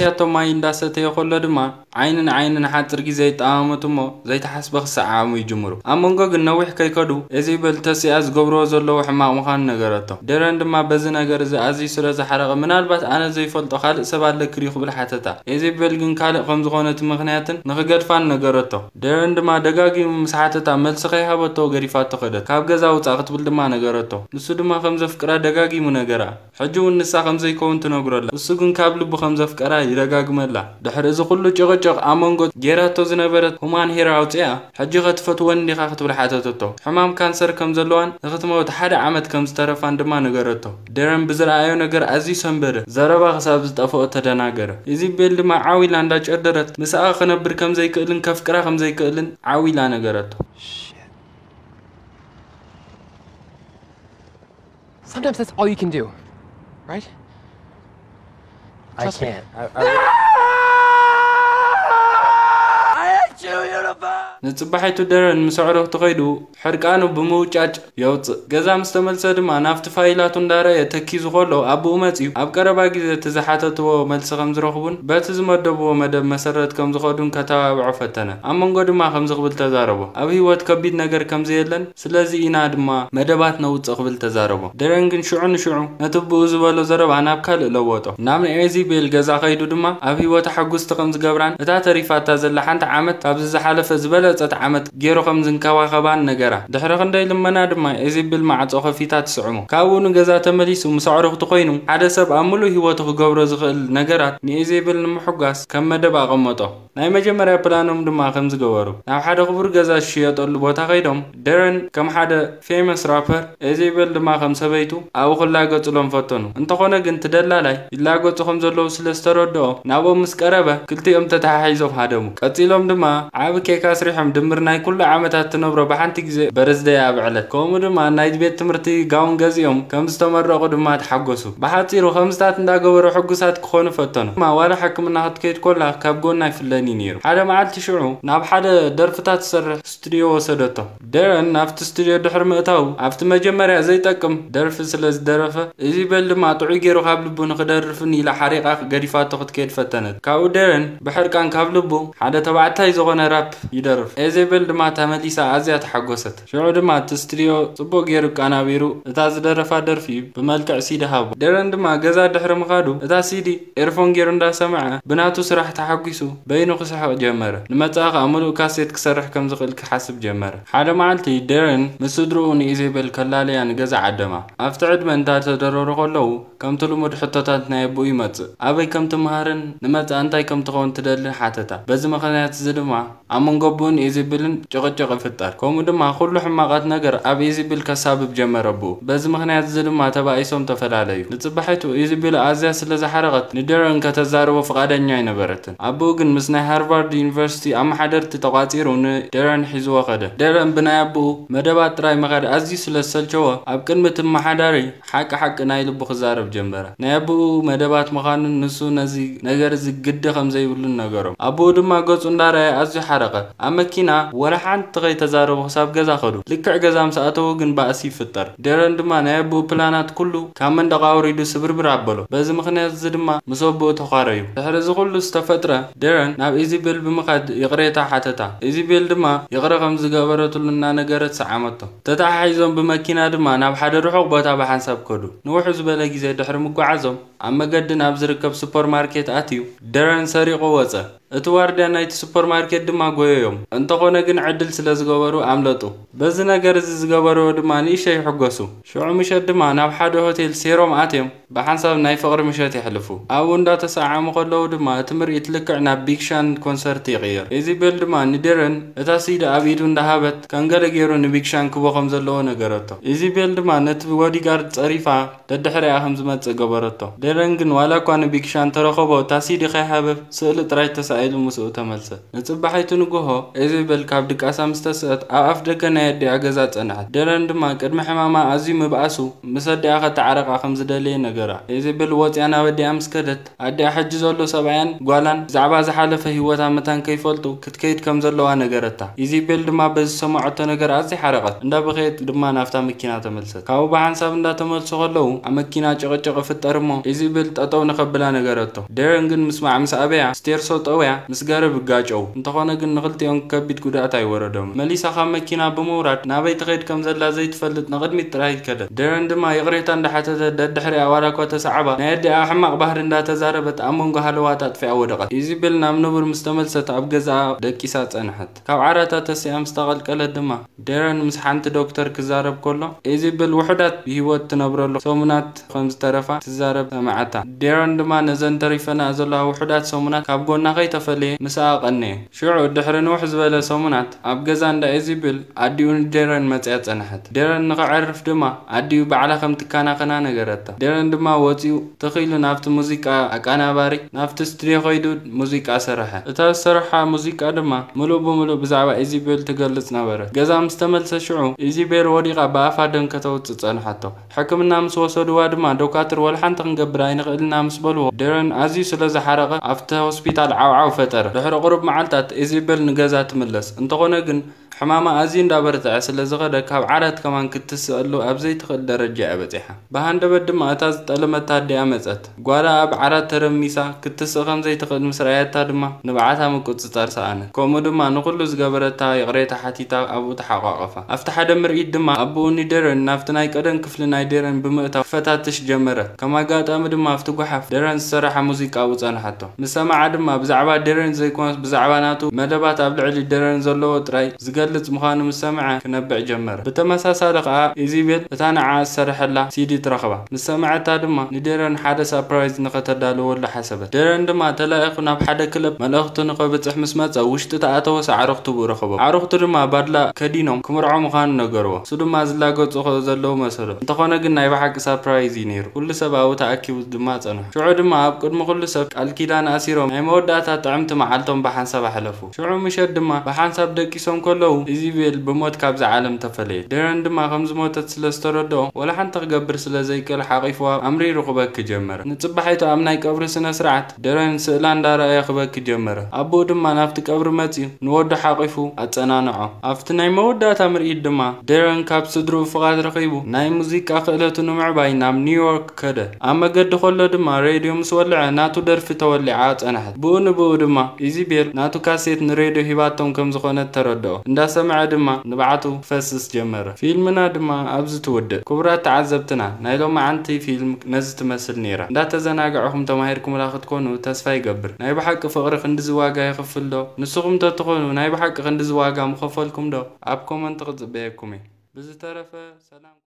ያቶ ማይ እንዳሰተየ ከሎ ድማ ዓይኒ ንዓይኒ ንሓፂር ግዜ ይጠማመቱ እሞ ዘይተሓስበ ክሰዓዓሙ ይጅምሩ። ኣብ መንጎ ግን ነዊሕ ከይከዱ ኤዜቤል ተሲኣ ዝገብርዎ ዘለዉ ሕማቕ ምዃኑ ነገረቶ። ደረን ድማ በዚ ነገር እዚ ኣዝዩ ስለ ዝሓረቐ ምናልባት ኣነ ዘይፈልጦ ካልእ ሰብ ኣለኪ ድዩ ክብል ሓተታ። ኤዜቤል ግን ካልእ ከም ዝኾነ እቲ ምኽንያትን ንኽገድፋን ነገረቶ። ደረን ድማ ደጋጊሙ ምስ ሓተታ መልሲ ከይሃበቶ ገዲፋቶ ከደት። ካብ ገዛ ውፃእ ክትብል ድማ ነገረቶ። ንሱ ድማ ከም ዘፍቅራ ደጋጊሙ ነገራ። ሕጂ እውን ንሳ ከም ዘይከውን ትነግሮ ኣላ። እሱ ግን ካብ ልቡ ከም ዘፍቀራ ይደጋግመላ። ድሕሪ እዚ ኩሉ ጭቕጭቕ ኣብ መንጎ ጌራቶ ዝነበረት ሁማን ሄር ኣውፅኣ፣ ሕጂ ከ ትፈትወኒ ዲኻ ክትብል ሓተተቶ። ሕማም ካንሰር ከም ዘለዋን ንክትመውት ሓደ ዓመት ከም ዝተረፋን ድማ ነገረቶ። ደረን ብዝረኣዮ ነገር ኣዝዩ ሰንበደ። ዘረባ ክሳብ ዝጠፍኦ ተደናገረ። ኢዚቤል ድማ ዓው ኢላ እንዳጨደረት ምስኣ ክነብር ከም ዘይክእልን ከፍቅራ ከም ዘይክእልን ዓው ኢላ ነገረቶ። Sometimes that's all you can do, right? I Trust me. Can't. I, I, ንጽባሒቱ ደረን ምስ ኣዕሩኽቱ ከይዱ ሕርቃኑ ብምውጫጭ የውጽእ። ገዛ ምስ ተመልሰ ድማ ናብቲ ፋይላቱ እንዳረየ ተኪዙ ከሎ ኣቦኡ መጺኡ ኣብ ቀረባ ግዜ እቲ ዝሓተትዎ መልሲ ከም ዝረኽቡን በቲ ዝመደብዎ መደብ መሰረት ከም ዝኸዱን ከተባብዖ ፈተነ። ኣብ መንጎ ድማ ከምዚ ክብል ተዛረቦ፣ ኣብ ህይወት ከቢድ ነገር ከም ዘየለን ስለዚ ኢና ድማ መደባት ነውጽእ ክብል ተዛረቦ። ደረን ግን ሽዑ ንሽዑ ነቲ ብኡ ዝበሎ ዘረባ ናብ ካልእ ለወጦ። ናብ ናይ ኤዚቤል ገዛ ከይዱ ድማ ኣብ ህይወታ ሕጉስቲ ከም ዝገብራን እታ ተሪፋታ ዘላ ሓንቲ ዓመት ካብዚ ዝሓለፈ ዝበለጸት ዓመት ገይሩ ከም ዝንከባኸባን ነገራ። ድሕሪ ክንደይ ልመና ድማ ኤዚቤል ማዕጾ ከፊታ ትስዕሞ። ካብኡ ንገዛ ተመሊሱ ምስ ኣዕሩኽቱ ኮይኑ ሓደ ሰብ ኣብ ምሉእ ህይወቱ ክገብሮ ዝኽእል ነገራት ንኤዜቤል ንምሕጓስ ከም መደብ ኣቐመጦ። ናይ መጀመርያ ፕላኖም ድማ ከም ዝገበሩ ናብ ሓደ ክቡር ገዛ ዝሽየጠሉ ቦታ ከይዶም ደረን ከም ሓደ ፌመስ ራፐር ኤዜቤል ድማ ከም ሰበይቱ ኣብኡ ክላገጹሎም ፈተኑ። እንተኾነ ግን እቲ ደላላይ ይላገጹ ከም ዘለዉ ስለ ዝተረድኦ ናብኦም ምስ ቀረበ ክልቲኦም ተተሓሒዞም ሃደሙ። ቀጺሎም ድማ ዓቢ ኬክ ኣስሪሖም ድምር ናይ ኩሉ ዓመታት ትነብሮ ብሓንቲ ግዜ በርዝደይ ኣብ ዕለት ከምኡ ድማ ናይ ቤት ትምህርቲ ጋውን ገዚኦም ከም ዝተመረቑ ድማ ተሓጎሱ። ብሓጺሩ ከምዝታት እንዳገበሩ ሕጉሳት ክኾኑ ፈተኑ። ድማ ዋላ ሕክምና ክትከይድ ኮላ ካብ ጎና ኣይፍለኒ ነይሩ። ሓደ መዓልቲ ሽዑ ናብ ሓደ ደርፍታት ዝሰርሕ ስቱድዮ ወሰደቶ። ደረን ናብቲ ስቱድዮ ድሕሪ ምእታዉ ኣብቲ መጀመርያ ዘይጠቅም ደርፊ ስለ ዝደረፈ ኢዚቤል ድማ ጥዑይ ገይሩ ካብ ልቡ ንክደርፍን ኢላ ሓሪቓ ገዲፋቶ ክትከይድ ፈተነት። ካብኡ ደረን ብሕርቃን ካብ ልቡ ሓደ ተባዕታይ ዝኾነ ራፕ ይደርፍ። ኤዜቤል ድማ ተመሊሳ ኣዝያ ተሓጎሰት። ሽዑ ድማ እቲ ስቱድዮ ጽቡቕ ገይሩ ኣቀናቢሩ እታ ዝደረፋ ደርፊ ብመልክዕ ሲዲ ሃቦ። ደረን ድማ ገዛ ድሕሪ ምኻዱ እታ ሲዲ ኤርፎን ገይሩ እንዳሰምዐ ብናቱ ስራሕ ተሓጒሱ በይኑ ክስሕቕ ጀመረ። ንመጻኢ ከኣ ምሉእ ካሴት ክሰርሕ ከም ዝኽእል ክሓስብ ጀመረ። ሓደ መዓልቲ ደረን ምስ ስድርኡ ንኢዜቤል ከላለያ ንገዛ ዓደማ። ኣብቲ ዕድመ እንዳተደረሩ ከለዉ ከምቲ ልሙድ ሕቶታት ናይ ኣቦኡ ይመጽእ። ኣበይ ከም ትምሃርን ንመጻኢ እንታይ ከም ትኸውን ትደልን ሓተታ። በዚ ምኽንያት እዚ ድማ ኣብ መንጎ ኣቦኡን ኢዚብልን ጭቕጭቕ ይፍጠር። ከምኡ ድማ ኩሉ ሕማቓት ነገር ኣብ ኢዚብል ከሳብብ ጀመረ ኣቦኡ። በዚ ምኽንያት እዚ ድማ ተባኢሶም ተፈላለዩ። ንጽባሒቱ ኢዚብል ኣዝያ ስለ ዝሓረቐት ንደረን ከተዛርቦ ፍቓደኛ ኣይነበረትን። ኣቦኡ ግን ምስ ናይ ሃርቫርድ ዩኒቨርሲቲ ኣመሓደርቲ ተቋጺሩ ንደረን ሒዝዎ ከደ። ደረን ብናይ ኣቦኡ መደባት ጥራይ ምኻድ ኣዝዩ ስለ ዝሰልቸዎ ኣብ ቅድሚ እቲ ኣመሓዳሪ ሓቂ ሓቂ ናይ ልቡ ክዛረብ ጀመረ። ናይ ኣቦኡ መደባት ምዃኑን ንሱ ነዚ ነገር እዚ ግዲ ከም ዘይብሉን ነገሮም። ኣቦኡ ድማ ገጹ እንዳረኣየ ኣዝዩ ሓረቐ። ኣብ መኪና ወላ ሓንቲ ከይተዛረቡ ክሳብ ገዛ ከዱ። ልክዕ ገዛ ምስ ኣተዉ ግን ባእሲ ይፍጠር። ደረን ድማ ናይ ኣቦኡ ፕላናት ኩሉ ካብ መንደቕ ኣውሪዱ ስብርብር ኣበሎ። በዚ ምኽንያት እዚ ድማ ምስ ኣቦኡ ተዃረዩ። ድሕሪ እዚ ኩሉ ዝተፈጥረ ደረን ናብ ኢዚቤል ብምኻድ ይቕሬታ ሓተታ። ኢዚቤል ድማ ይቕረ ከም ዝገበረትሉ እናነገረት ሰዓመቶ። ተተሓሒዞም ብመኪና ድማ ናብ ሓደ ርሑቕ ቦታ ብሓንሳብ ከዱ። ንውሕ ዝበለ ግዜ ድሕሪ ምጉዓዞም ኣብ መገዲ ናብ ዝርከብ ሱፐርማርኬት ኣትዩ ደረን ሰሪቑ ወጸ። እቲ ዋርድያ ናይቲ ሱፐርማርኬት ድማ ጎየዮም። እንተኾነ ግን ዕድል ስለ ዝገበሩ ኣምለጡ። በዚ ነገር እዚ ዝገበርዎ ድማ ንእሽተይ ይሕጎሱ። ሽዑ ምሸት ድማ ናብ ሓደ ሆቴል ሴሮም ኣትዮም ብሓንሳብ ናይ ፍቕሪ ምሸት የሕልፉ። ኣብኡ እንዳተሰዓዓሙ ከለዉ ድማ እቲ ምርኢት ልክዕ ናብ ቢግ ሻን ኮንሰርት ይቕየር። ኢዚቤል ድማ ንደረን እታ ሲዲ ኣብ ኢዱ እንዳሃበት ከም ገለ ገይሩ ንቢግ ሻን ክቦ ከም ዘለዎ ነገረቶ። ኢዚቤል ድማ ነቲ ቦዲጋርድ ጸሪፋ ደድሕሪኣ ከም ዝመጽእ ገበረቶ። ደረን ግን ዋላ እኳ ንቢግ ሻን ተረኸቦ እታ ሲዲ ከይሃበ ስእሊ ጥራይ ተሳ ኢሉ ምስኡ ተመልሰ። ንጽባሒቱ ንግሆ፣ ኢዚቤል ካብ ድቃሳ ምስ ተስእት፣ ኣብ ኣፍ ደገ ናይ ኣዲኣ ገዛ ጸንሐት። ደረን ድማ ቅድሚ ሕማማ ኣዝዩ ምብኣሱ፣ ምስ ኣዲኣ ከተዓርቓ ከም ዝደለየ ነገራ። ኢዚቤል ወጺኣ ናብ ኣዲኣ ምስ ከደት፣ ኣዲኣ ሕጂ ዘሎ ሰብኣያን ጓላን ብዛዕባ ዝሓለፈ ህይወታ መታን ከይፈልጡ ክትከይድ ከም ዘለዋ ነገረታ። ኢዚቤል ድማ በዚ ዝሰምዐቶ ነገር ኣዝያ ሓረቐት። እንዳበኸየት ድማ ናብታ መኪና ተመልሰት። ካብኡ ብሓንሳብ እንዳተመልሱ ከለዉ፣ ኣብ መኪና ጭቕጭቕ ይፍጠር እሞ፣ ኢዚቤል ጠጠው ንኸብላ ነገረቶ። ደረን ግን ምስማዕ ምስ ኣበያ፣ ስቴርሶ ጠውያ ምስ ገረብ ይጋጨው። እንተኾነ ግን ንኽልቲኦም ከቢድ ጉድኣት ኣይወረዶም። መሊሳ ካብ መኪና ብምውራድ ናበይ ትኸይድ ከም ዘላ ዘይትፈልጥ ንቕድሚት ጥራይ ከደት። ደረን ድማ ይቕሬታ እንዳሓተተ ደድሕሪኣ ዋላ እኳ ተሰዓባ፣ ናይ ኣዲኣ ሕማቕ ባህሪ እንዳተዛረበት ኣብ መንጎ ሃለዋት ኣጥፊኣ ወደቐት። ኢዚቤል ናብ ንቡር ምስ ተመልሰት ኣብ ገዛኣ ደቂሳ ጸንሐት። ካብ ዓራታ ተሲኣ ምስ ተቐልቀለት ድማ ደረን ምስ ሓንቲ ዶክተር ክዛረብ ከሎ፣ ኢዚቤል ውሑዳት ብህይወት ትነብረሉ ሰሙናት ከም ዝተረፋ ትዛረብ ሰማዓታ። ደረን ድማ ነዘን ተሪፈና ዘለዋ ውሑዳት ሰሙናት ካብ ጎና ከይተፈለየ ምስኣ ቀነየ። ሽዑ ድሕሪ ንውሕ ዝበለ ሰሙናት ኣብ ገዛ እንዳ ኢዚቤል ኣዲኡ ንደረን መጽያ ጸንሐት። ደረን ንኸዕርፍ ድማ ኣዲኡ ባዕላ ከም ትከናኸና ነገረታ። ደረን ድማ ወጺኡ ትኽ ኢሉ ናብቲ ሙዚቃ ኣቀናባሪ ናብቲ ስቱድዮ ከይዱ ሙዚቃ ሰረሐ። እታ ዝሰረሓ ሙዚቃ ድማ ምሉእ ብምሉእ ብዛዕባ ኢዚቤል ትገልጽ ነበረት። ገዛ ምስ ተመልሰ ሽዑ ኢዚቤል ወዲቓ ብኣፋ ደም ከተውጽእ ጸንሓቶ። ሕክምና ምስ ወሰድዋ ድማ ዶካትር ወላ ሓንቲ ክንገብር ኣይንኽእልና ምስ በልዎ ደረን ኣዝዩ ስለ ዝሓረቐ ኣብቲ ሆስፒታል ዓውዓው ፈጠረ። ድሕሪ ቁሩብ መዓልታት ኢዚቤል ንገዛ ትምለስ። እንተኾነ ግን ሕማማ ኣዝዩ እንዳበርትዐ ስለ ዝኸደ ካብ ዓራት ከማን ክትስእሉ ኣብ ዘይትኽእል ደረጃ እያ በጺሓ። ብሃንደበት ድማ እታ ዝጠለመታ ኣዲኣ መጸት። ጓላ ኣብ ዓራት ተረሚሳ ክትስእ ከም ዘይትኽእል ምስ ረኣየታ ድማ ንብዓታ ምቁጽጻር ሰኣነት። ከምኡ ድማ ንኹሉ ዝገበረታ ይቕሬታ ሓቲታ ኣብኡ ተሓቋቐፋ። ኣብቲ ሓደ ምርኢት ድማ ኣቦኡ ንደረን ናብቲ ናይ ቀደም ክፍሊ ናይ ደረን ብምእታው ክፈታትሽ ጀመረ። ከም ኣጋጣሚ ድማ ኣብቲ ጓሓፍ ደረን ዝሰረሓ ሙዚቃ ኣብኡ ጸንሓቶ። ምስ ሰምዓ ድማ ብዛዕባ ደረን ዘይኮነስ ብዛዕባ ናቱ መደባት ኣብ ልዕሊ ደረን ዘለዎ ጥራይ ዝገልጽ ምዃኑ ምስ ሰምዐ ክነብዕ ጀመረ። ብተመሳሳሊ ከኣ ኢዚቤል እታ ንዓ ዝሰርሐላ ሲዲ ትረኽባ። ምስ ሰምዐታ ድማ ንደረን ሓደ ሳፕራይዝ ንኸተዳልወሉ ሓሰበት። ደረን ድማ ተላኢኹ ናብ ሓደ ክለብ መልእኽቱ ንኸብጽሕ ምስ መጸ ውሽጢ ተኣተወስ ኣዕሩኽቱ ብኡ ረኸቦም። ኣዕሩኽቱ ድማ ባድላ ከዲኖም ክምርዖ ምዃኑ ነገርዎ። እሱ ድማ ዝላገጹ ዘለዉ መሰሎ። እንተኾነ ግን ናይ ብሓቂ ሳፕራይዝ እዩ ነይሩ። ኩሉ ሰብ ኣብኡ ተኣኪቡ ድማ ጸንሑ። ሽዑ ድማ ኣብ ቅድሚ ኩሉ ሰብ ቃል ኪዳን ኣሲሮም ናይ መወዳእታ ጥዕምቲ መዓልቶም ብሓንሳብ ኣሕለፉ። ሽዑ ምሸት ድማ ብሓንሳብ ደቂሶም ከለዉ ኢዚቤል ብሞት ካብዛ ዓለም ተፈለየት። ደረን ድማ ከም ዝሞተት ስለ ዝተረድኦ ወላ ሓንቲ ክገብር ስለ ዘይክእል ሓቒፍዋ ኣምሪሩ ክበኪ ጀመረ። ንጽባሒቱ ኣብ ናይ ቀብሪ ስነ ስርዓት ደረን ስእላ እንዳረኣየ ክበኪ ጀመረ። ኣቦኡ ድማ ናብቲ ቀብሪ መጺኡ ንወዱ ሓቒፉ ኣጸናንዖ። ኣብቲ ናይ መወዳእታ ምርኢት ድማ ደረን ካብ ስድርኡ ፍቓድ ረኺቡ ናይ ሙዚቃ ክእለቱ ንምዕባይ ናብ ኒውዮርክ ከደ። ኣብ መገዲ ከሎ ድማ ሬድዮ ምስ ወልዐ ናቱ ደርፊ ተወሊዓ ጸንሐት። ብኡ ንብኡ ድማ ኢዚቤል ናቱ ካሴት ንሬድዮ ሂባቶም ከም ዝኾነት ተረድኦ። እንዳሰምዐ ድማ ንብዓቱ ክፈስስ ጀመረ። ፊልምና ድማ ኣብዚ ትውድእ። ክቡራት ተዓዘብትና፣ ናይ ሎማዓንቲ ፊልም ነዚ ትመስል ነይራ። እንዳተዘናጋዕኹም ተማሂርኩምላ ክትኮኑ ተስፋ ይገብር። ናይ ብሓቂ ፍቕሪ ክንድዚ ዋጋ የኽፍል ዶ? ንስኹም ተትኾኑ ናይ ብሓቂ ክንድዚ ዋጋ ምኸፈልኩም ዶ? ኣብ ኮመንት ክጽበየኩም እየ። ብዝተረፈ ሰላም።